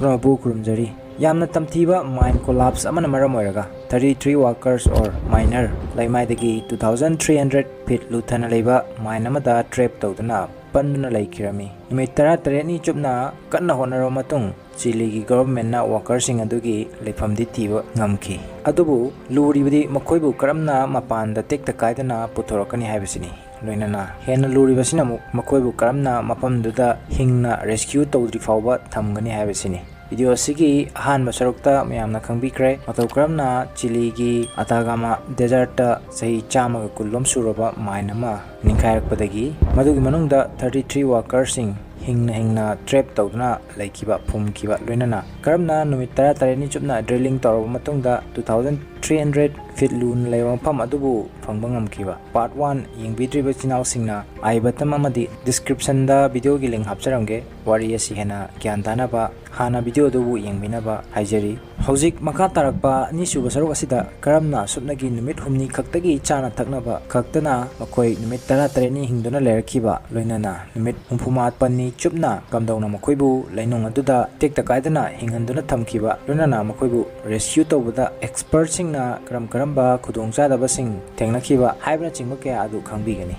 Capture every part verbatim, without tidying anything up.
ꯄ꯭ꯔꯚꯨ ꯈꯨꯔꯨꯝꯖꯔꯤ꯫ ꯌꯥꯝꯅ ꯇꯝꯊꯤꯕ mine collapse ꯑꯃꯅ ꯃꯔꯝ ꯑꯣꯏꯔꯒ thirty three workers or miner ꯂꯩꯃꯥꯏꯗꯒꯤ two thousand three hundred feet ꯂꯨꯊꯅ ꯂꯩꯕ mine ꯑꯃꯗ trap ꯇꯧꯗꯨꯅ ꯄꯟꯗꯨꯅ ꯂꯩꯈꯤꯔꯝꯃꯤ꯫ ꯅꯨꯃꯤꯠ ꯇꯔꯥꯇꯔꯦꯠꯅꯤ ꯆꯨꯞꯅ ꯀꯟꯅ ꯍꯣꯠꯅꯔꯕ ꯃꯇꯨꯡ ꯆꯤꯂꯤꯒꯤ governmentꯅ workerꯁꯤꯡ ꯑꯗꯨꯒꯤ ꯂꯩꯐꯝꯗꯤ ꯊꯤꯕ ꯉꯝꯈꯤ꯫ ꯑꯗꯨꯕꯨ ꯂꯨꯔꯤꯕꯗꯤ ꯃꯈꯣꯏꯕꯨ ꯀꯔꯝꯅ ꯃꯄꯥꯟꯗ ꯇꯦꯛꯇ ꯀꯥꯏꯗꯅ ꯄꯨꯊꯣꯔꯛꯀꯅꯤ ꯍꯥꯏꯕꯁꯤꯅꯤ꯫ ꯂꯣꯏꯅꯅ ꯍꯦꯟꯅ ꯂꯨꯔꯤꯕꯁꯤꯅ ꯑꯃꯨꯛ ꯃꯈꯣꯏꯕꯨ ꯀꯔꯝꯅ ꯃꯐꯝꯗꯨꯗ ꯍꯤꯡꯅ rescue ꯇꯧꯗ꯭ꯔꯤ ꯐꯥꯎꯕ ꯊꯝꯒꯅꯤ ꯍꯥꯏꯕꯁꯤꯅꯤ꯫ Video ꯑꯁꯤꯒꯤ ꯑꯍꯥꯟꯕ ꯁꯔꯨꯛꯇ ꯃꯌꯥꯝꯅ ꯈꯪꯕꯤꯈ꯭ꯔꯦ ꯃꯇꯧ ꯀꯔꯝꯅ ꯆꯤꯂꯤꯒꯤ Atacama desertꯇ ꯆꯍꯤ ꯆꯥꯝꯃꯒ ꯀꯨꯟꯂꯣꯝ ꯁꯨꯔꯕ mine ꯑꯃ ꯅꯤꯡꯈꯥꯏꯔꯛꯄꯗꯒꯤ ꯃꯗꯨꯒꯤ ꯃꯅꯨꯡꯗ thirty three workerꯁꯤꯡ ꯍꯤꯡꯅ ꯍꯤꯡꯅ trap ꯇꯧꯗꯨꯅ ꯂꯩꯈꯤꯕ, ꯐꯨꯝꯈꯤꯕ, ꯂꯣꯏꯅꯅ ꯀꯔꯝꯅ ꯅꯨꯃꯤꯠ ꯇꯔꯥꯇꯔꯦꯠꯅꯤ ꯆꯨꯞꯅ drilling ꯇꯧꯔꯕ ꯃꯇꯨꯡꯗ two thousand three hundred feet ꯂꯨꯅ ꯂꯩꯕ ꯃꯐꯝ ꯑꯗꯨꯕꯨ ꯐꯪꯕ ꯉꯝꯈꯤꯕ꯫ Part one ꯌꯦꯡꯕꯤꯗ꯭ꯔꯤꯕ ꯏꯆꯤꯟ ꯏꯅꯥꯎꯁꯤꯡꯅ I button ꯑꯃꯗꯤ descriptionꯗ videoꯒꯤ link ꯍꯥꯞꯆꯔꯝꯒꯦ꯫ ꯋꯥꯔꯤ ꯑꯁꯤ ꯍꯦꯟꯅ ꯒ꯭ꯌꯥꯟ ꯇꯥꯅꯕ ꯍꯥꯟꯅ video ꯑꯗꯨꯕꯨ ꯌꯦꯡꯕꯤꯅꯕ ꯍꯥꯏꯖꯔꯤ꯫ ꯍꯧꯖꯤꯛ ꯃꯈꯥ ꯇꯥꯔꯛꯄ ꯑꯅꯤꯁꯨꯕ ꯁꯔꯨꯛ ꯑꯁꯤꯗ ꯀꯔꯝꯅ ꯁꯨꯞꯅꯒꯤ ꯅꯨꯃꯤꯠ ꯍꯨꯝꯅꯤ ꯈꯛꯇꯒꯤ ꯆꯥꯅ ꯊꯛꯅꯕ ꯈꯛꯇꯅ ꯃꯈꯣꯏ ꯅꯨꯃꯤꯠ ꯇꯔꯥꯇꯔꯦꯠꯅꯤ ꯍꯤꯡꯗꯨꯅ ꯂꯩꯔꯛꯈꯤꯕ, ꯂꯣꯏꯅꯅ ꯅꯨꯃꯤꯠ ꯍꯨꯝꯐꯨ ꯃꯥꯄꯟꯅꯤ ꯆꯨꯞꯅ ꯀꯝꯗꯧꯅ ꯃꯈꯣꯏꯕꯨ ꯂꯩꯅꯨꯡ ꯑꯗꯨꯗ ꯇꯦꯛꯇ ꯀꯥꯏꯗꯅ ꯍꯤꯡꯍꯟꯗꯨꯅ ꯊꯝꯈꯤꯕ, ꯂꯣꯏꯅꯅ ꯃꯈꯣꯏꯕꯨ rescue ꯇꯧꯕꯗ expertꯁꯤꯡꯅ ꯀꯔꯝ ꯀꯔꯝꯕ ꯈꯨꯗꯣꯡꯆꯥꯗꯕꯁꯤꯡ ꯊꯦꯡꯅꯈꯤꯕ ꯍꯥꯏꯕꯅꯆꯤꯡꯕ ꯀꯌꯥ ꯑꯗꯨ ꯈꯪꯕꯤꯒꯅꯤ꯫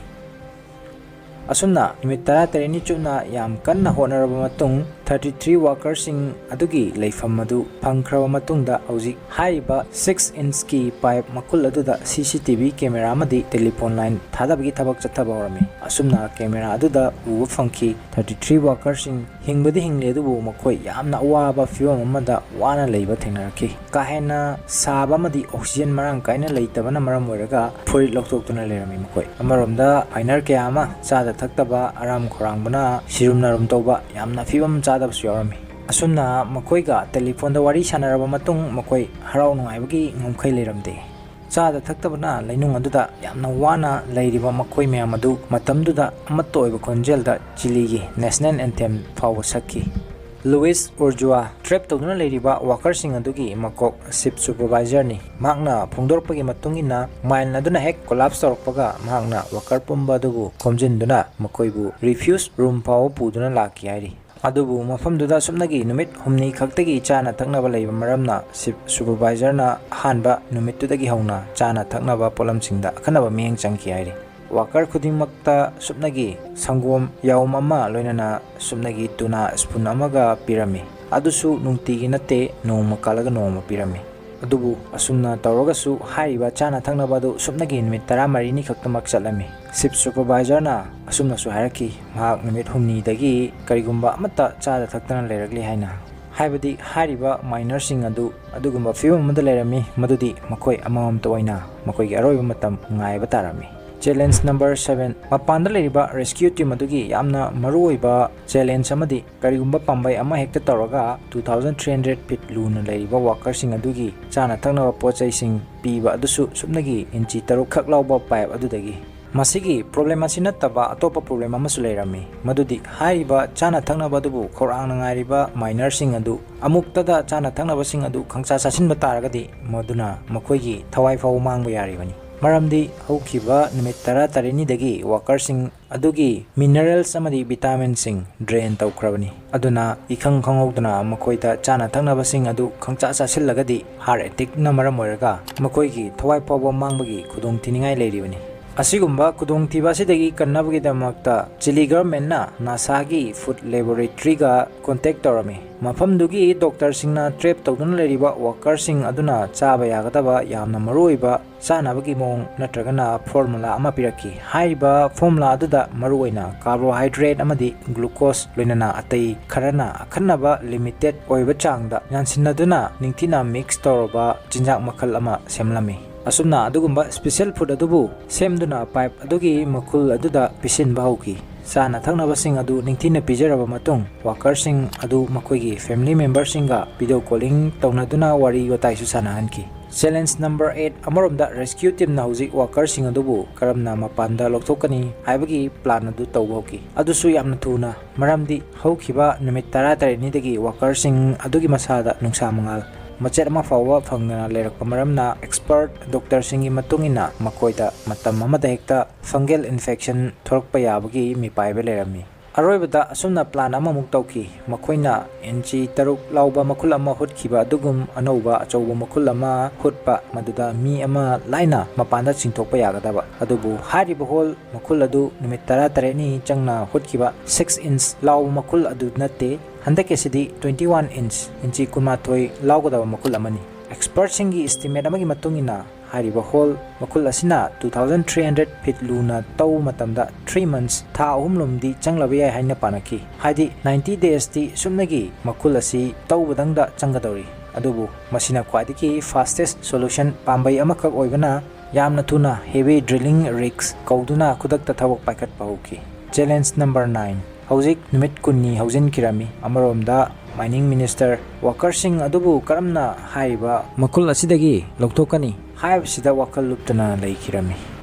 ꯑꯁꯨꯝꯅ ꯅꯨꯃꯤꯠ ꯇꯔꯥꯇꯔꯦꯠꯅꯤ ꯆꯨꯞꯅ ꯌꯥꯝ ꯀꯟꯅ ꯍꯣꯠꯅꯔꯕ ꯃꯇꯨꯡ thirty three workerꯁꯤꯡ ꯑꯗꯨꯒꯤ ꯂꯩꯐꯝ ꯑꯗꯨ ꯐꯪꯈ꯭ꯔꯕ ꯃꯇꯨꯡꯗ ꯍꯧꯖꯤꯛ ꯍꯥꯏꯔꯤꯕ six inchꯀꯤ pipe ꯃꯈꯨꯜ ꯑꯗꯨꯗ CCTV camera ꯑꯃꯗꯤ telephone line ꯊꯥꯗꯕꯒꯤ ꯊꯕꯛ ꯆꯠꯊꯕ ꯍꯧꯔꯝꯃꯤ꯫ ꯑꯁꯨꯝꯅ camera ꯑꯗꯨꯗ ꯎꯕ ꯐꯪꯈꯤ thirty three workerꯁꯤꯡ ꯍꯤꯡꯕꯗꯤ ꯍꯤꯡꯂꯤ, ꯑꯗꯨꯕꯨ ꯃꯈꯣꯏ ꯌꯥꯝꯅ ꯑꯋꯥꯕ ꯐꯤꯕꯝ ꯑꯃꯗ ꯋꯥꯅ ꯂꯩꯕ ꯊꯦꯡꯅꯔꯛꯈꯤ꯫ ꯀꯥ ꯍꯦꯟꯅ ꯁꯥꯕ ꯑꯃꯗꯤ oxygen ꯃꯔꯥꯡ ꯀꯥꯏꯅ ꯂꯩꯇꯕꯅ ꯃꯔꯝ ꯑꯣꯏꯔꯒ ꯐꯨꯔꯤꯠ ꯂꯧꯊꯣꯛꯇꯨꯅ ꯂꯩꯔꯝꯃꯤ ꯃꯈꯣꯏ꯫ ꯑꯃꯔꯣꯝꯗ miner ꯀꯌꯥ ꯑꯃ ꯆꯥꯗ ꯊꯛꯇꯕ, ꯑꯔꯥꯝ ꯈꯧꯔꯥꯡꯕꯅ ꯁꯤꯔꯨꯝ ꯅꯥꯔꯨꯝ ꯇꯧꯕ, ꯌꯥꯝꯅ ꯐꯤꯕꯝ ꯆꯥꯗꯕꯁꯨ ꯌꯥꯎꯔꯝꯃꯤ꯫ ꯑꯁꯨꯝꯅ ꯃꯈꯣꯏꯒ telephoneꯗ ꯋꯥꯔꯤ ꯁꯥꯟꯅꯔꯕ ꯃꯇꯨꯡ ꯃꯈꯣꯏ ꯍꯔꯥꯎ ꯅꯨꯡꯉꯥꯏꯕꯒꯤ ꯉꯝꯈꯩ ꯂꯩꯔꯝꯗꯦ꯫ ꯆꯥꯗ ꯊꯛꯇꯕꯅ ꯂꯩꯅꯨꯡ ꯑꯗꯨꯗ ꯌꯥꯝꯅ ꯋꯥꯅ ꯂꯩꯔꯤꯕ ꯃꯈꯣꯏ ꯃꯌꯥꯝ ꯑꯗꯨ ꯃꯇꯝꯗꯨꯗ ꯑꯃꯠꯇ ꯑꯣꯏꯕ ꯈꯣꯟꯖꯦꯜꯗ ꯆꯤꯂꯤꯒꯤ national anthem ꯐꯥꯎꯕ ꯁꯛꯈꯤ꯫ ꯂꯨꯏꯁ ꯎꯔꯖꯨꯋꯥ trap ꯇꯧꯗꯨꯅ ꯂꯩꯔꯤꯕ workerꯁꯤꯡ ꯑꯗꯨꯒꯤ ꯃꯀꯣꯛ chief supervisorꯅꯤ꯫ ꯃꯍꯥꯛꯅ ꯐꯣꯡꯗꯣꯔꯛꯄꯒꯤ ꯃꯇꯨꯡ ꯏꯟꯅ, mine ꯑꯗꯨꯅ ꯍꯦꯛ collapse ꯇꯧꯔꯛꯄꯒ ꯃꯍꯥꯛꯅ worker ꯄꯨꯝꯕ ꯑꯗꯨꯕꯨ ꯈꯣꯝꯖꯤꯟꯗꯨꯅ ꯃꯈꯣꯏꯕꯨ refuge room ꯐꯥꯎꯕ ꯄꯨꯗꯨꯅ ꯂꯥꯛꯈꯤ ꯍꯥꯏꯔꯤ꯫ ꯑꯗꯨꯕꯨ ꯃꯐꯝꯗꯨꯗ ꯁꯨꯞꯅꯒꯤ ꯅꯨꯃꯤꯠ ꯍꯨꯝꯅꯤ ꯈꯛꯇꯒꯤ ꯆꯥꯅ ꯊꯛꯅꯕ ꯂꯩꯕ ꯃꯔꯝꯅ, ꯁꯤꯞ ꯁꯨꯄꯔꯚꯥꯏꯖꯔꯅ ꯑꯍꯥꯟꯕ ꯅꯨꯃꯤꯠꯇꯨꯗꯒꯤ ꯍꯧꯅ ꯆꯥꯅ ꯊꯛꯅꯕ ꯄꯣꯠꯂꯝꯁꯤꯡꯗ ꯑꯈꯟꯅꯕ ꯃꯤꯠꯌꯦꯡ ꯆꯪꯈꯤ ꯍꯥꯏꯔꯤ꯫ ꯋꯥꯀꯔ ꯈꯨꯗꯤꯡꯃꯛꯇ ꯁꯨꯞꯅꯒꯤ ꯁꯪꯒꯣꯝ ꯌꯥꯎꯝ ꯑꯃ, ꯂꯣꯏꯅꯅ ꯁꯨꯞꯅꯒꯤ ꯇꯨꯅꯥ ꯁ꯭ꯄꯨꯟ ꯑꯃꯒ ꯄꯤꯔꯝꯃꯤ꯫ ꯑꯗꯨꯁꯨ ꯅꯨꯡꯇꯤꯒꯤ ꯅꯠꯇꯦ, ꯅꯣꯡꯃ ꯀꯥꯜꯂꯒ ꯅꯣꯡꯃ ꯄꯤꯔꯝꯃꯤ꯫ ꯑꯗꯨꯕꯨ ꯑꯁꯨꯝꯅ ꯇꯧꯔꯒꯁꯨ, ꯍꯥꯏꯔꯤꯕ ꯆꯥꯅ ꯊꯛꯅꯕ ꯑꯗꯨ ꯁꯨꯞꯅꯒꯤ ꯅꯨꯃꯤꯠ ꯇꯔꯥꯃꯔꯤꯅꯤ ꯈꯛꯇꯃꯛ ꯆꯠꯂꯝꯃꯤ꯫ ꯁꯤꯞ ꯁꯨꯄꯔꯚꯥꯏꯖꯔꯅ ꯑꯁꯨꯝꯅꯁꯨ ꯍꯥꯏꯔꯛꯈꯤ, ꯃꯍꯥꯛ ꯅꯨꯃꯤꯠ ꯍꯨꯝꯅꯤꯗꯒꯤ ꯀꯔꯤꯒꯨꯝꯕ ꯑꯃꯠꯇ ꯆꯥꯗ ꯊꯛꯇꯅ ꯂꯩꯔꯛꯂꯤ ꯍꯥꯏꯅ꯫ ꯍꯥꯏꯕꯗꯤ ꯍꯥꯏꯔꯤꯕ ꯃꯥꯏꯅꯔꯁꯤꯡ ꯑꯗꯨ ꯑꯗꯨꯒꯨꯝꯕ ꯐꯤꯕꯝ ꯑꯃꯗ ꯂꯩꯔꯝꯃꯤ, ꯃꯗꯨꯗꯤ ꯃꯈꯣꯏ ꯑꯃꯃꯝꯇ ꯑꯣꯏꯅ ꯃꯈꯣꯏꯒꯤ ꯑꯔꯣꯏꯕ ꯃꯇꯝ ꯉꯥꯏꯕ ꯇꯥꯔꯝꯃꯤ꯫ Challenge number seven, ꯃꯄꯥꯟꯗ ꯂꯩꯔꯤꯕ rescue team ꯑꯗꯨꯒꯤ ꯌꯥꯝꯅ ꯃꯔꯨꯑꯣꯏꯕ challenge ꯑꯃꯗꯤ ꯀꯔꯤꯒꯨꯝꯕ ꯄꯥꯝꯕꯩ ꯑꯃ ꯍꯦꯛꯇ ꯇꯧꯔꯒ two thousand three hundred feet ꯂꯨꯅ ꯂꯩꯔꯤꯕ ꯋꯥꯀꯔꯁꯤꯡ ꯑꯗꯨꯒꯤ ꯆꯥꯅ ꯊꯛꯅꯕ ꯄꯣꯠ ꯆꯩꯁꯤꯡ ꯄꯤꯕ ꯑꯗꯨꯁꯨ ꯁꯨꯞꯅꯒꯤ ꯏꯟꯆꯤ ꯇꯔꯨꯛ ꯈꯛ ꯂꯥꯎꯕ ꯄꯥꯏꯞ ꯑꯗꯨꯗꯒꯤ꯫ ꯃꯁꯤꯒꯤ ꯄ꯭ꯔꯣꯕ꯭ꯂꯦꯝ ꯑꯁꯤ ꯅꯠꯇꯕ ꯑꯇꯣꯞꯄ ꯄ꯭ꯔꯣꯕ꯭ꯂꯦꯝ ꯑꯃꯁꯨ ꯂꯩꯔꯝꯃꯤ, ꯃꯗꯨꯗꯤ ꯍꯥꯏꯔꯤꯕ ꯆꯥꯅ ꯊꯛꯅꯕ ꯑꯗꯨꯕꯨ ꯈꯧꯔꯥꯡꯅ ꯉꯥꯏꯔꯤꯕ ꯃꯥꯏꯅꯔꯁꯤꯡ ꯑꯗꯨ ꯑꯃꯨꯛꯇꯗ ꯆꯥꯅ ꯊꯛꯅꯕꯁꯤꯡ ꯑꯗꯨ ꯈꯪꯆꯥ ꯆꯥꯁꯤꯟꯕ ꯇꯥꯔꯒꯗꯤ, ꯃꯗꯨꯅ ꯃꯈꯣꯏꯒꯤ ꯊꯋꯥꯏ ꯐꯥꯎꯕ ꯃꯥꯡꯕ ꯌꯥꯔꯤꯕꯅꯤ꯫ ꯃꯔꯝꯗꯤ ꯍꯧꯈꯤꯕ ꯅꯨꯃꯤꯠ ꯇꯔꯥ ꯇꯔꯦꯠꯅꯤꯗꯒꯤ ꯋꯥꯀꯔꯁꯤꯡ ꯑꯗꯨꯒꯤ ꯃꯤꯅꯔꯦꯜꯁ ꯑꯃꯗꯤ ꯚꯤꯇꯥꯃꯤꯟꯁꯤꯡ ꯗ꯭ꯔꯦꯟ ꯇꯧꯈ꯭ꯔꯕꯅꯤ꯫ ꯑꯗꯨꯅ ꯏꯈꯪ ꯈꯪꯍꯧꯗꯅ ꯃꯈꯣꯏꯗ ꯆꯥꯅ ꯊꯛꯅꯕꯁꯤꯡ ꯑꯗꯨ ꯈꯪꯆꯥ ꯆꯥꯁꯤꯜꯂꯒꯗꯤ ꯍꯥꯔꯠ ꯑꯦꯇꯦꯛꯅ ꯃꯔꯝ ꯑꯣꯏꯔꯒ ꯃꯈꯣꯏꯒꯤ ꯊꯋꯥꯏ ꯐꯥꯎꯕ ꯃꯥꯡꯕꯒꯤ ꯈꯨꯗꯣꯡꯊꯤꯅꯤꯡꯉꯥꯏ ꯂꯩꯔꯤꯕꯅꯤ꯫ ꯑꯁꯤꯒꯨꯝꯕ ꯈꯨꯗꯣꯡꯊꯤꯕ ꯑꯁꯤꯗꯒꯤ ꯀꯟꯅꯕꯒꯤꯗꯃꯛꯇ ꯆꯤꯂꯤ ꯒꯚꯔꯟꯃꯦꯟꯠꯅ ꯅꯥꯁꯥꯒꯤ ꯐꯨꯗ ꯂꯦꯕꯣꯔꯦꯇꯔꯤꯒ ꯀꯣꯟꯇꯦꯛ ꯇꯧꯔꯝꯃꯤ꯫ ꯃꯐꯝꯗꯨꯒꯤ ꯗꯣꯛꯇꯔꯁꯤꯡꯅ ꯇ꯭ꯔꯦꯞ ꯇꯧꯗꯨꯅ ꯂꯩꯔꯤꯕ ꯋꯥꯀꯔꯁꯤꯡ ꯑꯗꯨꯅ ꯆꯥꯕ ꯌꯥꯒꯗꯕ ꯌꯥꯝꯅ ꯃꯔꯨꯑꯣꯏꯕ ꯆꯥꯅꯕꯒꯤ ꯃꯑꯣꯡ ꯅꯠꯇ꯭ꯔꯒꯅ ꯐꯣꯔꯃꯨꯂꯥ ꯑꯃ ꯄꯤꯔꯛꯈꯤ꯫ ꯍꯥꯏꯔꯤꯕ ꯐꯣꯔꯃꯨꯂꯥ ꯑꯗꯨꯗ ꯃꯔꯨꯑꯣꯏꯅ ꯀꯥꯔꯕꯣꯍꯥꯏꯗ꯭ꯔꯦꯠ ꯑꯃꯗꯤ ꯒ꯭ꯂꯨꯀꯣꯁ, ꯂꯣꯏꯅꯅ ꯑꯇꯩ ꯈꯔꯅ ꯑꯈꯟꯅꯕ ꯂꯤꯃꯤꯇꯦꯠ ꯑꯣꯏꯕ ꯆꯥꯡꯗ ꯌꯥꯟꯁꯤꯟꯅꯗꯨꯅ ꯅꯤꯡꯊꯤꯅ ꯃꯤꯛꯁ ꯇꯧꯔꯕ ꯆꯤꯟꯖꯥꯛ ꯃꯈꯜ ꯑꯃ ꯁꯦꯝꯂꯝꯃꯤ꯫ ꯑꯁꯨꯝꯅ ꯑꯗꯨꯒꯨꯝꯕ ꯁ꯭ꯄꯦꯁꯦꯜ ꯐꯨꯗ ꯑꯗꯨꯕꯨ ꯁꯦꯝꯗꯨꯅ ꯄꯥꯏꯞ ꯑꯗꯨꯒꯤ ꯃꯈꯨꯜ ꯑꯗꯨꯗ ꯄꯤꯁꯤꯟꯕ ꯍꯧꯈꯤ꯫ ꯆꯥꯅ ꯊꯛꯅꯕꯁꯤꯡ ꯑꯗꯨ ꯅꯤꯡꯊꯤꯅ ꯄꯤꯖꯔꯕ ꯃꯇꯨꯡ, ꯋꯥꯀꯔꯁꯤꯡ ꯑꯗꯨ ꯃꯈꯣꯏꯒꯤ ꯐꯦꯃꯤꯂꯤ ꯃꯦꯝꯕꯔꯁꯤꯡꯒ ꯚꯤꯗꯤꯑꯣ ꯀꯣꯂꯤꯡ ꯇꯧꯅꯗꯨꯅ ꯋꯥꯔꯤ ꯋꯥꯇꯥꯏꯁꯨ ꯁꯥꯟꯅꯍꯟꯈꯤ꯫ ꯆꯦꯂꯦꯟꯖ ꯅꯝꯕꯔ ꯑꯩꯠ, ꯑꯃꯔꯣꯝꯗ ꯔꯦꯁꯀ꯭ꯌꯨ ꯇꯤꯝꯅ ꯍꯧꯖꯤꯛ ꯋꯥꯀꯔꯁꯤꯡ ꯑꯗꯨꯕꯨ ꯀꯔꯝꯅ ꯃꯄꯥꯟꯗ ꯂꯧꯊꯣꯛꯀꯅꯤ ꯍꯥꯏꯕꯒꯤ ꯄ꯭ꯂꯥꯟ ꯑꯗꯨ ꯇꯧꯕ ꯍꯧꯈꯤ꯫ ꯑꯗꯨꯁꯨ ꯌꯥꯝꯅ ꯊꯨꯅ, ꯃꯔꯝꯗꯤ ꯍꯧꯈꯤꯕ ꯅꯨꯃꯤꯠ ꯇꯔꯥ ꯇꯔꯦꯠꯅꯤꯗꯒꯤ ꯋꯥꯀꯔꯁꯤꯡ ꯑꯗꯨꯒꯤ ꯃꯁꯥꯗ ꯅꯨꯡꯁꯥ ꯃꯉꯥꯜ ꯃꯆꯦꯠ ꯑꯃ ꯐꯥꯎꯕ ꯐꯪꯗꯅ ꯂꯩꯔꯛꯄ ꯃꯔꯝꯅ, ꯑꯦꯛꯁꯄꯔꯠ ꯗꯣꯛꯇꯔꯁꯤꯡꯒꯤ ꯃꯇꯨꯡ ꯏꯟꯅ ꯃꯈꯣꯏꯗ ꯃꯇꯝ ꯑꯃꯗ ꯍꯦꯛꯇ ꯐꯪꯒꯦꯜ ꯏꯟꯐꯦꯛꯁꯟ ꯊꯣꯔꯛꯄ ꯌꯥꯕꯒꯤ ꯃꯤꯄꯥꯏꯕ ꯂꯩꯔꯝꯃꯤ꯫ ꯑꯔꯣꯏꯕꯗ ꯑꯁꯨꯝꯅ plan ꯑꯃꯃꯨꯛ ꯇꯧꯈꯤ꯫ ꯃꯈꯣꯏꯅ ꯏꯟꯆꯤ ꯇꯔꯨꯛ ꯂꯥꯎꯕ ꯃꯈꯨꯜ ꯑꯃ ꯍꯨꯠꯈꯤꯕ ꯑꯗꯨꯒꯨꯝ ꯑꯅꯧꯕ ꯑꯆꯧꯕ ꯃꯈꯨꯜ ꯑꯃ ꯍꯨꯠꯄ, ꯃꯗꯨꯗ ꯃꯤ ꯑꯃ ꯂꯥꯏꯅ ꯃꯄꯥꯟꯗ ꯆꯤꯡꯊꯣꯛꯄ ꯌꯥꯒꯗꯕ꯫ ꯑꯗꯨꯕꯨ ꯍꯥꯏꯔꯤꯕ hole ꯃꯈꯨꯜ ꯑꯗꯨ ꯅꯨꯃꯤꯠ ꯇꯔꯥꯇꯔꯦꯠꯅꯤ ꯆꯪꯅ ꯍꯨꯠꯈꯤꯕ six inch ꯂꯥꯎꯕ ꯃꯈꯨꯜ ꯑꯗꯨ ꯅꯠꯇꯦ꯫ ꯍꯟꯗꯛꯀꯤꯁꯤꯗ twenty one inch, ꯏꯟꯆꯤ ꯀꯨꯟꯃꯥꯊꯣꯏ ꯂꯥꯎꯒꯗꯕ ꯃꯈꯨꯜ ꯑꯃꯅꯤ꯫ Expertꯁꯤꯡꯒꯤ estimate ꯑꯃꯒꯤ ꯃꯇꯨꯡ ꯏꯟꯅ, ꯍꯥꯏꯔꯤꯕ hole ꯃꯈꯨꯜ ꯑꯁꯤꯅ two thousand three hundred feet ꯂꯨꯅ ꯇꯧꯕ ꯃꯇꯝꯗ three months, ꯊꯥ ꯑꯍꯨꯝ ꯂꯣꯝꯗꯤ ꯆꯪꯂꯕ ꯌꯥꯏ ꯍꯥꯏꯅ ꯄꯥꯅꯈꯤ꯫ ꯍꯥꯏꯗꯤ ninety daysꯇꯤ ꯁꯨꯞꯅꯒꯤ ꯃꯈꯨꯜ ꯑꯁꯤ ꯇꯧꯕꯗꯪꯗ ꯆꯪꯒꯗꯧꯔꯤ꯫ ꯑꯗꯨꯕꯨ ꯃꯁꯤꯅ ꯈ꯭ꯋꯥꯏꯗꯒꯤ fastest solution, ꯄꯥꯝꯕꯩ ꯑꯃꯈꯛ ꯑꯣꯏꯕꯅ ꯌꯥꯝꯅ ꯊꯨꯅ heavy drilling rigs ꯀꯧꯗꯨꯅ ꯈꯨꯗꯛꯇ ꯊꯕꯛ ꯄꯥꯏꯈꯠꯄ ꯍꯧꯈꯤ꯫ Challenge number nine꯫ ꯍꯧꯖꯤꯛ ꯅꯨꯃꯤꯠ ꯀꯨꯟꯅꯤ ꯍꯧꯖꯤꯟꯈꯤꯔꯝꯃꯤ꯫ ꯑꯃꯔꯣꯝꯗ mining minister workerꯁꯤꯡ ꯑꯗꯨꯕꯨ ꯀꯔꯝꯅ ꯍꯥꯏꯔꯤꯕ ꯃꯈꯨꯜ ꯑꯁꯤꯗꯒꯤ ꯂꯧꯊꯣꯛꯀꯅꯤ ꯍꯥꯏꯕꯁꯤꯗ ꯋꯥꯈꯜ ꯂꯨꯞꯇꯅ ꯂꯩꯈꯤꯔꯝꯃꯤ꯫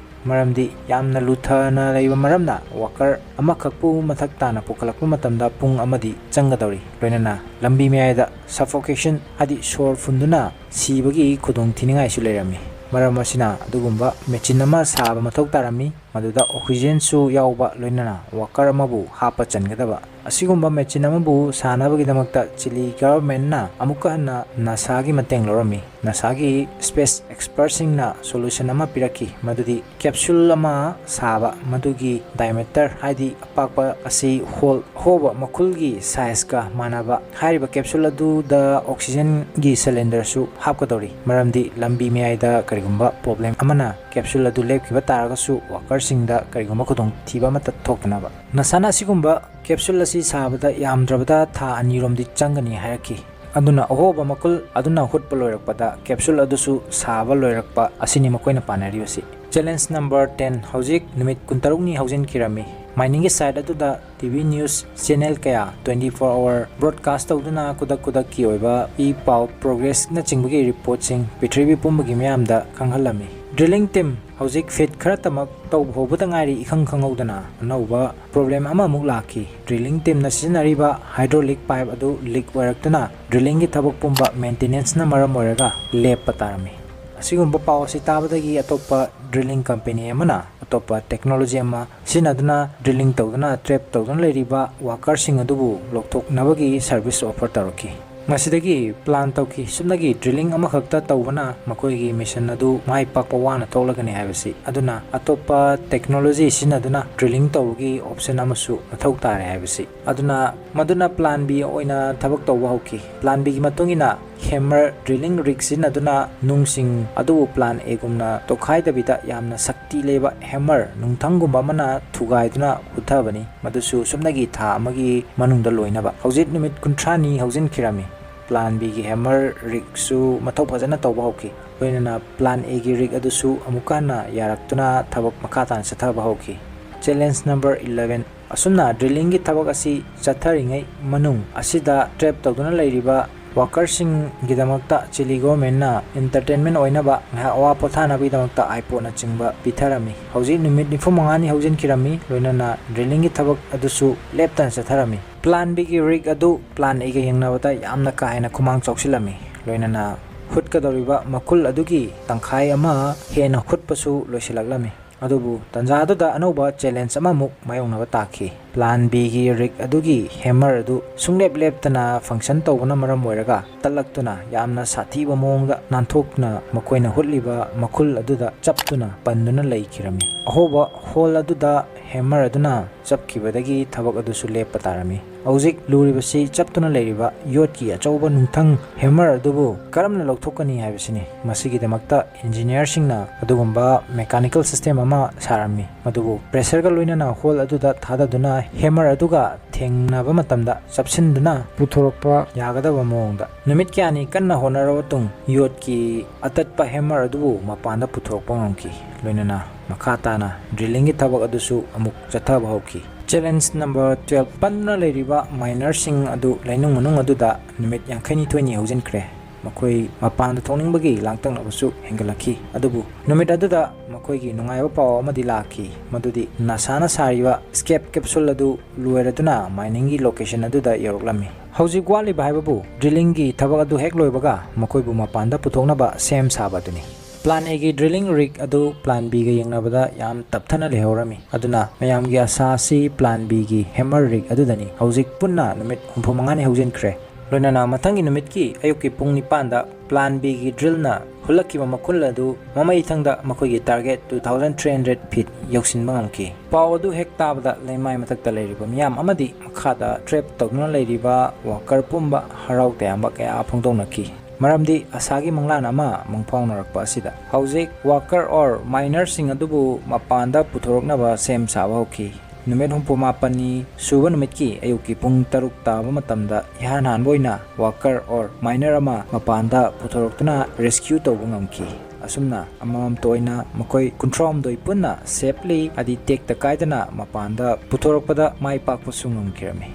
ꯃꯔꯝꯗꯤ ꯌꯥꯝꯅ ꯂꯨꯊꯅ ꯂꯩꯕ ꯃꯔꯝꯅ worker ꯑꯃꯈꯛꯄꯨ ꯃꯊꯛ ꯇꯥꯅ ꯄꯨꯈꯠꯂꯛꯄ ꯃꯇꯝꯗ ꯄꯨꯡ ꯑꯃꯗꯤ ꯆꯪꯒꯗꯧꯔꯤ꯫ ꯂꯣꯏꯅꯅ ꯂꯝꯕꯤ ꯃꯌꯥꯏꯗ suffocation, ꯍꯥꯏꯗꯤ ꯁꯣꯔ ꯐꯨꯟꯗꯨꯅ ꯁꯤꯕꯒꯤ ꯈꯨꯗꯣꯡꯊꯤꯅꯤꯡꯉꯥꯏꯁꯨ ꯂꯩꯔꯝꯃꯤ꯫ ꯃꯔꯝ ꯑꯁꯤꯅ ꯑꯗꯨꯒꯨꯝꯕ machine ꯑꯃ ꯁꯥꯕ ꯃꯊꯧ ꯇꯥꯔꯝꯃꯤ, ꯃꯗꯨꯗ oxygenꯁꯨ ꯌꯥꯎꯕ, ꯂꯣꯏꯅꯅ worker ꯑꯃꯕꯨ ꯍꯥꯞꯄ ꯆꯟꯒꯗꯕ꯫ ꯑꯁꯤꯒꯨꯝꯕ machine ꯑꯃꯕꯨ ꯁꯥꯅꯕꯒꯤꯗꯃꯛꯇ ꯆꯤꯂꯤ governmentꯅ ꯑꯃꯨꯛꯀ ꯍꯟꯅ NASAꯒꯤ ꯃꯇꯦꯡ ꯂꯧꯔꯝꯃꯤ꯫ NASAꯒꯤ space expertꯁꯤꯡꯅ solution ꯑꯃ ꯄꯤꯔꯛꯈꯤ, ꯃꯗꯨꯗꯤ capsule ꯑꯃ ꯁꯥꯕ, ꯃꯗꯨꯒꯤ diameter, ꯍꯥꯏꯗꯤ ꯑꯄꯥꯛꯄ ꯑꯁꯤ hole, ꯑꯍꯣꯕ ꯃꯈꯨꯜꯒꯤ sizeꯀ ꯃꯥꯟꯅꯕ꯫ ꯍꯥꯏꯔꯤꯕ capsule ꯑꯗꯨꯗ oxygenꯒꯤ cylinderꯁꯨ ꯍꯥꯞꯀꯗꯧꯔꯤ, ꯃꯔꯝꯗꯤ ꯂꯝꯕꯤ ꯃꯌꯥꯏꯗ ꯀꯔꯤꯒꯨꯝꯕ problem ꯑꯃꯅ capsule ꯑꯗꯨ ꯂꯦꯞꯈꯤꯕ ꯇꯥꯔꯒꯁꯨ workerꯁꯤꯡꯗ ꯀꯔꯤꯒꯨꯝꯕ ꯈꯨꯗꯣꯡꯊꯤꯕ ꯑꯃꯠꯇ ꯊꯣꯛꯇꯅꯕ꯫ NASAꯅ ꯑꯁꯤꯒꯨꯝꯕ capsule ꯑꯁꯤ ꯁꯥꯕꯗ ꯌꯥꯝꯗ꯭ꯔꯕꯗ ꯊꯥ ꯑꯅꯤꯔꯣꯝꯗꯤ ꯆꯪꯒꯅꯤ ꯍꯥꯏꯔꯛꯈꯤ꯫ ꯑꯗꯨꯅ ꯑꯍꯣꯕ ꯃꯈꯨꯜ ꯑꯗꯨꯅ ꯍꯨꯠꯄ ꯂꯣꯏꯔꯛꯄꯗ capsule ꯑꯗꯨꯁꯨ ꯁꯥꯕ ꯂꯣꯏꯔꯛꯄ ꯑꯁꯤꯅꯤ ꯃꯈꯣꯏꯅ ꯄꯥꯅꯔꯤꯕꯁꯤ꯫ Challenge number ten꯫ ꯍꯧꯖꯤꯛ ꯅꯨꯃꯤꯠ ꯀꯨꯟꯇꯔꯨꯛꯅꯤ ꯍꯧꯖꯤꯟꯈꯤꯔꯝꯃꯤ꯫ Miningꯒꯤ site ꯑꯗꯨꯗ TV news channel ꯀꯌꯥ twenty four hour broadcast ꯇꯧꯗꯨꯅ ꯈꯨꯗꯛ ꯈꯨꯗꯛꯀꯤ ꯑꯣꯏꯕ ꯏ ꯄꯥꯎ, progressꯅꯆꯤꯡꯕꯒꯤ reportꯁꯤꯡ ꯄ꯭ꯔꯤꯊꯤꯕꯤ ꯄꯨꯝꯕꯒꯤ ꯃꯤꯌꯥꯝꯗ ꯈꯪꯍꯜꯂꯝꯃꯤ꯫ Drilling team ꯍꯧꯖꯤꯛ feet ꯈꯔꯇꯃꯛ ꯇꯧꯕ ꯍꯧꯕꯗ ꯉꯥꯏꯔꯤ, ꯏꯈꯪ ꯈꯪꯍꯧꯗꯅ ꯑꯅꯧꯕ problem ꯑꯃꯃꯨꯛ ꯂꯥꯛꯈꯤ꯫ Drilling teamꯅ ꯁꯤꯖꯤꯟꯅꯔꯤꯕ hydraulic pipe ꯑꯗꯨ leak ꯑꯣꯏꯔꯛꯇꯨꯅ drillingꯒꯤ ꯊꯕꯛ ꯄꯨꯝꯕ maintenanceꯅ ꯃꯔꯝ ꯑꯣꯏꯔꯒ ꯂꯦꯞꯄ ꯇꯥꯔꯝꯃꯤ꯫ ꯑꯁꯤꯒꯨꯝꯕ ꯄꯥꯎ ꯑꯁꯤ ꯇꯥꯕꯗꯒꯤ ꯑꯇꯣꯞꯄ drilling company ꯑꯃꯅ ꯑꯇꯣꯞꯄ technology ꯑꯃ ꯁꯤꯖꯤꯟꯅꯗꯨꯅ drilling ꯇꯧꯗꯨꯅ trap ꯇꯧꯗꯨꯅ ꯂꯩꯔꯤꯕ workerꯁꯤꯡ ꯑꯗꯨꯕꯨ ꯂꯧꯊꯣꯛꯅꯕꯒꯤ service offer ꯇꯧꯔꯛꯈꯤ꯫ ꯃꯁꯤꯗꯒꯤ plan ꯇꯧꯈꯤ, ꯁꯨꯞꯅꯒꯤ drilling ꯑꯃꯈꯛꯇ ꯇꯧꯕꯅ ꯃꯈꯣꯏꯒꯤ mission ꯑꯗꯨ ꯃꯥꯏ ꯄꯥꯛꯄ ꯋꯥꯅ ꯊꯣꯛꯂꯒꯅꯤ ꯍꯥꯏꯕꯁꯤ, ꯑꯗꯨꯅ ꯑꯇꯣꯞꯄ technology ꯁꯤꯖꯤꯟꯅꯗꯨꯅ drilling ꯇꯧꯕꯒꯤ option ꯑꯃꯁꯨ ꯃꯊꯧ ꯇꯥꯔꯦ ꯍꯥꯏꯕꯁꯤ꯫ ꯑꯗꯨꯅ ꯃꯗꯨꯅ plan B ꯑꯣꯏꯅ ꯊꯕꯛ ꯇꯧꯕ ꯍꯧꯈꯤ꯫ Plan Bꯒꯤ ꯃꯇꯨꯡ ꯏꯟꯅ hammer drilling rig ꯁꯤꯖꯤꯟꯅꯗꯨꯅ ꯅꯨꯡꯁꯤꯡ ꯑꯗꯨꯕꯨ plan Aꯒꯨꯝꯅ ꯇꯣꯈꯥꯏꯗꯕꯤꯗ ꯌꯥꯝꯅ ꯁꯛꯇꯤ ꯂꯩꯕ hammer ꯅꯨꯡꯊꯪꯒꯨꯝꯕ ꯑꯃꯅ ꯊꯨꯒꯥꯏꯗꯨꯅ ꯍꯨꯠꯊꯕꯅꯤ, ꯃꯗꯨꯁꯨ ꯁꯨꯞꯅꯒꯤ ꯊꯥ ꯑꯃꯒꯤ ꯃꯅꯨꯡꯗ ꯂꯣꯏꯅꯕ꯫ ꯍꯧꯖꯤꯛ ꯅꯨꯃꯤꯠ ꯀꯨꯟꯊ꯭ꯔꯥꯅꯤ ꯍꯧꯖꯤꯟꯈꯤꯔꯝꯃꯤ꯫ Plan Bꯒꯤ hammer rigꯁꯨ ꯃꯊꯧ ꯐꯖꯅ ꯇꯧꯕ ꯍꯧꯈꯤ꯫ ꯂꯣꯏꯅꯅ plan Aꯒꯤ rig ꯑꯗꯨꯁꯨ ꯑꯃꯨꯛꯀ ꯍꯟꯅ ꯌꯥꯔꯛꯇꯨꯅ ꯊꯕꯛ ꯃꯈꯥ ꯇꯥꯅ ꯆꯠꯊꯕ ꯍꯧꯈꯤ꯫ Challenge number eleven꯫ ꯑꯁꯨꯝꯅ drillingꯒꯤ ꯊꯕꯛ ꯑꯁꯤ ꯆꯠꯊꯔꯤꯉꯩ ꯃꯅꯨꯡ ꯑꯁꯤꯗ trap ꯇꯧꯗꯨꯅ ꯂꯩꯔꯤꯕ workerꯁꯤꯡꯒꯤꯗꯃꯛꯇ ꯆꯤꯂꯤ governmentꯅ entertainment ꯑꯣꯏꯅꯕ ꯉꯥꯏꯍꯥꯛ ꯑꯋꯥ ꯄꯣꯊꯥꯅꯕꯒꯤꯗꯃꯛꯇ iPodꯅꯆꯤꯡꯕ ꯄꯤꯊꯔꯝꯃꯤ꯫ ꯍꯧꯖꯤꯛ ꯅꯨꯃꯤꯠ ꯅꯤꯐꯨ ꯃꯉꯥꯅꯤ ꯍꯧꯖꯤꯟꯈꯤꯔꯝꯃꯤ, ꯂꯣꯏꯅꯅ drillingꯒꯤ ꯊꯕꯛ ꯑꯗꯨꯁꯨ ꯂꯦꯞꯇꯅ ꯆꯠꯊꯔꯝꯃꯤ꯫ Plan Bꯒꯤ rig ꯑꯗꯨ plan Aꯒ ꯌꯦꯡꯅꯕꯗ ꯌꯥꯝꯅ ꯀꯥ ꯍꯦꯟꯅ ꯈꯨꯃꯥꯡ ꯆꯥꯎꯁꯤꯜꯂꯝꯃꯤ, ꯂꯣꯏꯅꯅ ꯍꯨꯠꯀꯗꯧꯔꯤꯕ ꯃꯈꯨꯜ ꯑꯗꯨꯒꯤ ꯇꯪꯈꯥꯏ ꯑꯃ ꯍꯦꯟꯅ ꯍꯨꯠꯄꯁꯨ ꯂꯣꯏꯁꯤꯜꯂꯛꯂꯝꯃꯤ꯫ ꯑꯗꯨꯕꯨ ꯇꯟꯖꯥ ꯑꯗꯨꯗ ꯑꯅꯧꯕ challenge ꯑꯃꯃꯨꯛ ꯃꯥꯌꯣꯛꯅꯕ ꯇꯥꯈꯤ꯫ Plan Bꯒꯤ rig ꯑꯗꯨꯒꯤ hammer ꯑꯗꯨ ꯁꯨꯡꯂꯦꯞ ꯂꯦꯞꯇꯅ function ꯇꯧꯕꯅ ꯃꯔꯝ ꯑꯣꯏꯔꯒ ꯇꯠꯂꯛꯇꯨꯅ ꯌꯥꯝꯅ ꯁꯥꯊꯤꯕ ꯃꯑꯣꯡꯗ ꯅꯥꯟꯊꯣꯛꯇꯨꯅ ꯃꯈꯣꯏꯅ ꯍꯨꯠꯂꯤꯕ ꯃꯈꯨꯜ ꯑꯗꯨꯗ ꯆꯞꯇꯨꯅ ꯄꯟꯗꯨꯅ ꯂꯩꯈꯤꯔꯝꯃꯤ꯫ ꯑꯍꯧꯕ hole ꯑꯗꯨꯗ hammer ꯑꯗꯨꯅ ꯆꯞꯈꯤꯕꯗꯒꯤ ꯊꯕꯛ ꯑꯗꯨꯁꯨ ꯂꯦꯞꯄ ꯇꯥꯔꯝꯃꯤ꯫ ꯍꯧꯖꯤꯛ ꯂꯨꯔꯤꯕꯁꯤ ꯆꯞꯇꯨꯅ ꯂꯩꯔꯤꯕ ꯌꯣꯠꯀꯤ ꯑꯆꯧꯕ ꯅꯨꯡꯊꯪ hammer ꯑꯗꯨꯕꯨ ꯀꯔꯝꯅ ꯂꯧꯊꯣꯛꯀꯅꯤ ꯍꯥꯏꯕꯁꯤꯅꯤ꯫ ꯃꯁꯤꯒꯤꯗꯃꯛꯇ engineerꯁꯤꯡꯅ ꯑꯗꯨꯒꯨꯝꯕ mechanical system ꯑꯃ ꯁꯥꯔꯝꯃꯤ, ꯃꯗꯨꯕꯨ pressureꯒ ꯂꯣꯏꯅꯅ hole ꯑꯗꯨꯗ ꯊꯥꯗꯗꯨꯅ hammer ꯑꯗꯨꯒ ꯊꯦꯡꯅꯕ ꯃꯇꯝꯗ ꯆꯞꯁꯤꯟꯗꯨꯅ ꯄꯨꯊꯣꯔꯛꯄ ꯌꯥꯒꯗꯕ ꯃꯑꯣꯡꯗ꯫ ꯅꯨꯃꯤꯠ ꯀꯌꯥꯅꯤ ꯀꯟꯅ ꯍꯣꯠꯅꯔꯕ ꯃꯇꯨꯡ ꯌꯣꯠꯀꯤ ꯑꯇꯠꯄ hammer ꯑꯗꯨꯕꯨ ꯃꯄꯥꯟꯗ ꯄꯨꯊꯣꯔꯛꯄ ꯉꯝꯈꯤ꯫ ꯂꯣꯏꯅꯅ ꯃꯈꯥ ꯇꯥꯅ drillingꯒꯤ ꯊꯕꯛ ꯑꯗꯨꯁꯨ ꯑꯃꯨꯛ ꯆꯠꯊꯕ ꯍꯧꯈꯤ꯫ Challenge number twelve꯫ ꯄꯟꯗꯨꯅ ꯂꯩꯔꯤꯕ minerꯁꯤꯡ ꯑꯗꯨ ꯂꯩꯅꯨꯡ ꯃꯅꯨꯡ ꯑꯗꯨꯗ ꯅꯨꯃꯤꯠ ꯌꯥꯡꯈꯩꯅꯤꯊꯣꯏꯅꯤ ꯍꯧꯖꯤꯟꯈ꯭ꯔꯦ꯫ ꯃꯈꯣꯏ ꯃꯄꯥꯟꯗ ꯊꯣꯛꯅꯤꯡꯕꯒꯤ ꯂꯥꯡꯇꯛꯅꯕꯁꯨ ꯍꯦꯟꯒꯠꯂꯛꯈꯤ꯫ ꯑꯗꯨꯕꯨ ꯅꯨꯃꯤꯠ ꯑꯗꯨꯗ ꯃꯈꯣꯏꯒꯤ ꯅꯨꯡꯉꯥꯏꯕ ꯄꯥꯎ ꯑꯃꯗꯤ ꯂꯥꯛꯈꯤ, ꯃꯗꯨꯗꯤ NASAꯅ ꯁꯥꯔꯤꯕ escape capsule ꯑꯗꯨ ꯂꯣꯏꯔꯗꯨꯅ miningꯒꯤ location ꯑꯗꯨꯗ ꯌꯧꯔꯛꯂꯝꯃꯤ꯫ ꯍꯧꯖꯤꯛ ꯋꯥꯠꯂꯤꯕ ꯍꯥꯏꯕꯕꯨ drillingꯒꯤ ꯊꯕꯛ ꯑꯗꯨ ꯍꯦꯛ ꯂꯣꯏꯕꯒ ꯃꯈꯣꯏꯕꯨ ꯃꯄꯥꯟꯗ ꯄꯨꯊꯣꯛꯅꯕ ꯁꯦꯝ ꯁꯥꯕ ꯑꯗꯨꯅꯤ꯫ Plan Aꯒꯤ drilling rig ꯑꯗꯨ Plan Bꯒ ꯌꯦꯡꯅꯕꯗ ꯌꯥꯝ ꯇꯞꯊꯅ ꯂꯩꯍꯧꯔꯝꯃꯤ꯫ ꯑꯗꯨꯅ ꯃꯌꯥꯝꯒꯤ ꯑꯁꯥ ꯑꯁꯤ Plan Bꯒꯤ hammer rig ꯑꯗꯨꯗꯅꯤ꯫ ꯍꯧꯖꯤꯛ ꯄꯨꯟꯅ ꯅꯨꯃꯤꯠ ꯍꯨꯝꯐꯨ ꯃꯉꯥꯅꯤ ꯍꯧꯖꯤꯟꯈ꯭ꯔꯦ꯫ ꯂꯣꯏꯅꯅ ꯃꯊꯪꯒꯤ ꯅꯨꯃꯤꯠꯀꯤ ꯑꯌꯨꯛꯀꯤ ꯄꯨꯡ ꯅꯤꯄꯥꯟꯗ Plan Bꯒꯤ drillꯅ ꯍꯨꯜꯂꯛꯈꯤꯕ ꯃꯈꯨꯜ ꯑꯗꯨ ꯃꯃꯩ ꯊꯪꯗ ꯃꯈꯣꯏꯒꯤ target two thousand three hundred feet ꯌꯧꯁꯤꯟꯕ ꯉꯝꯈꯤ꯫ ꯄꯥꯎ ꯑꯗꯨ ꯍꯦꯛ ꯇꯥꯕꯗ ꯂꯩꯃꯥꯏ ꯃꯊꯛꯇ ꯂꯩꯔꯤꯕ ꯃꯤꯌꯥꯝ ꯑꯃꯗꯤ ꯃꯈꯥꯗ trap ꯇꯧꯗꯨꯅ ꯂꯩꯔꯤꯕ worker ꯄꯨꯝꯕ ꯍꯔꯥꯎ ꯇꯌꯥꯝꯕ ꯀꯌꯥ ꯐꯣꯡꯗꯣꯛꯅꯈꯤ꯫ ꯃꯔꯝꯗꯤ ꯑꯁꯥꯒꯤ ꯃꯪꯂꯥꯟ ꯑꯃ ꯃꯪꯐꯥꯎꯅꯔꯛꯄ ꯑꯁꯤꯗ ꯍꯧꯖꯤꯛ worker or minerꯁꯤꯡ ꯑꯗꯨꯕꯨ ꯃꯄꯥꯟꯗ ꯄꯨꯊꯣꯔꯛꯅꯕ ꯁꯦꯝ ꯁꯥꯕ ꯍꯧꯈꯤ꯫ ꯅꯨꯃꯤꯠ ꯍꯨꯝꯐꯨ ꯃꯥꯄꯟꯅꯤ ꯁꯨꯕ ꯅꯨꯃꯤꯠꯀꯤ ꯑꯌꯨꯛꯀꯤ ꯄꯨꯡ ꯇꯔꯨꯛ ꯇꯥꯕ ꯃꯇꯝꯗ ꯏꯍꯥꯟ ꯍꯥꯟꯕ ꯑꯣꯏꯅ worker or miner ꯑꯃ ꯃꯄꯥꯟꯗ ꯄꯨꯊꯣꯔꯛꯇꯨꯅ rescue ꯇꯧꯕ ꯉꯝꯈꯤ꯫ ꯑꯁꯨꯝꯅ ꯑꯃꯃꯝꯇ ꯑꯣꯏꯅ ꯃꯈꯣꯏ ꯀꯨꯟꯊ꯭ꯔꯥꯍꯨꯝꯗꯣꯏ ꯄꯨꯟꯅ safely ꯍꯥꯏꯗꯤ ꯇꯦꯛꯇ ꯀꯥꯏꯗꯅ ꯃꯄꯥꯟꯗ ꯄꯨꯊꯣꯔꯛꯄꯗ ꯃꯥꯏ ꯄꯥꯛꯄꯁꯨ ꯉꯝꯈꯤꯔꯝꯃꯤ꯫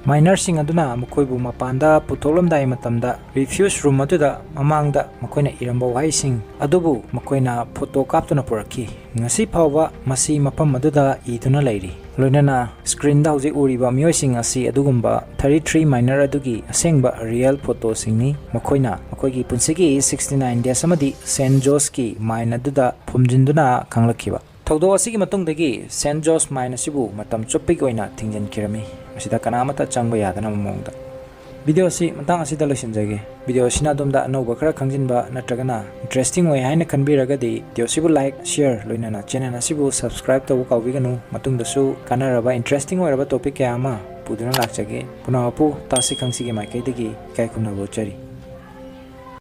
Minerꯁꯤꯡ ꯑꯗꯨꯅ ꯃꯈꯣꯏꯕꯨ ꯃꯄꯥꯟꯗ ꯄꯨꯊꯣꯛꯂꯝꯗꯥꯏ ꯃꯇꯝꯗ refuse room ꯑꯗꯨꯗ ꯃꯃꯥꯡꯗ ꯃꯈꯣꯏꯅ ꯏꯔꯝꯕ ꯋꯥꯍꯩꯁꯤꯡ ꯑꯗꯨꯕꯨ ꯃꯈꯣꯏꯅ photo ꯀꯥꯞꯇꯨꯅ ꯄꯨꯔꯛꯈꯤ꯫ ꯉꯁꯤ ꯐꯥꯎꯕ ꯃꯁꯤ ꯃꯐꯝ ꯑꯗꯨꯗ ꯏꯗꯨꯅ ꯂꯩꯔꯤ꯫ ꯂꯣꯏꯅꯅ screenꯗ ꯍꯧꯖꯤꯛ ꯎꯔꯤꯕ ꯃꯤꯑꯣꯏꯁꯤꯡ ꯑꯁꯤ ꯑꯗꯨꯒꯨꯝꯕ thirty three miner ꯑꯗꯨꯒꯤ ꯑꯁꯦꯡꯕ real photoꯁꯤꯡꯅꯤ꯫ ꯃꯈꯣꯏꯅ ꯃꯈꯣꯏꯒꯤ ꯄꯨꯟꯁꯤꯒꯤ sixty nine days ꯑꯃꯗꯤ Saint Joseꯀꯤ mine ꯑꯗꯨꯗ ꯐꯨꯝꯖꯤꯟꯗꯨꯅ ꯈꯪꯂꯛꯈꯤꯕ꯫ ꯊꯧꯗꯣꯛ ꯑꯁꯤꯒꯤ ꯃꯇꯨꯡꯗꯒꯤ Saint Jose mine ꯑꯁꯤꯕꯨ ꯃꯇꯝ ꯆꯨꯞꯄꯒꯤ ꯑꯣꯏꯅ ꯊꯤꯡꯖꯤꯟꯈꯤꯔꯝꯃꯤ, ꯃꯁꯤꯗ ꯀꯅꯥꯃꯠꯇ ꯆꯪꯕ ꯌꯥꯗꯅꯕ ꯃꯑꯣꯡꯗ꯫ Video ꯑꯁꯤ ꯃꯇꯥꯡ ꯑꯁꯤꯗ ꯂꯣꯏꯁꯤꯟꯖꯒꯦ꯫ Video ꯑꯁꯤꯅ ꯑꯗꯣꯝꯗ ꯑꯅꯧꯕ ꯈꯔ ꯈꯪꯖꯤꯟꯕ ꯅꯠꯇ꯭ꯔꯒꯅ interesting ꯑꯣꯏ ꯍꯥꯏꯅ ꯈꯟꯕꯤꯔꯒꯗꯤ video ꯑꯁꯤꯕꯨ like, share, ꯂꯣꯏꯅꯅ channel ꯑꯁꯤꯕꯨ subscribe ꯇꯧꯕ ꯀꯥꯎꯕꯤꯒꯅꯨ꯫ ꯃꯇꯨꯡꯗꯁꯨ ꯀꯥꯟꯅꯔꯕ interesting ꯑꯣꯏꯔꯕ topic ꯀꯌꯥ ꯑꯃ ꯄꯨꯗꯨꯅ ꯂꯥꯛꯆꯒꯦ꯫ ꯄꯨꯝꯅꯃꯛꯄꯨ ꯇꯥꯁꯤ ꯈꯪꯁꯤꯒꯤ ꯃꯥꯏꯀꯩꯗꯒꯤ ꯏꯀꯥꯏ ꯈꯨꯝꯅꯕ ꯎꯠꯆꯔꯤ꯫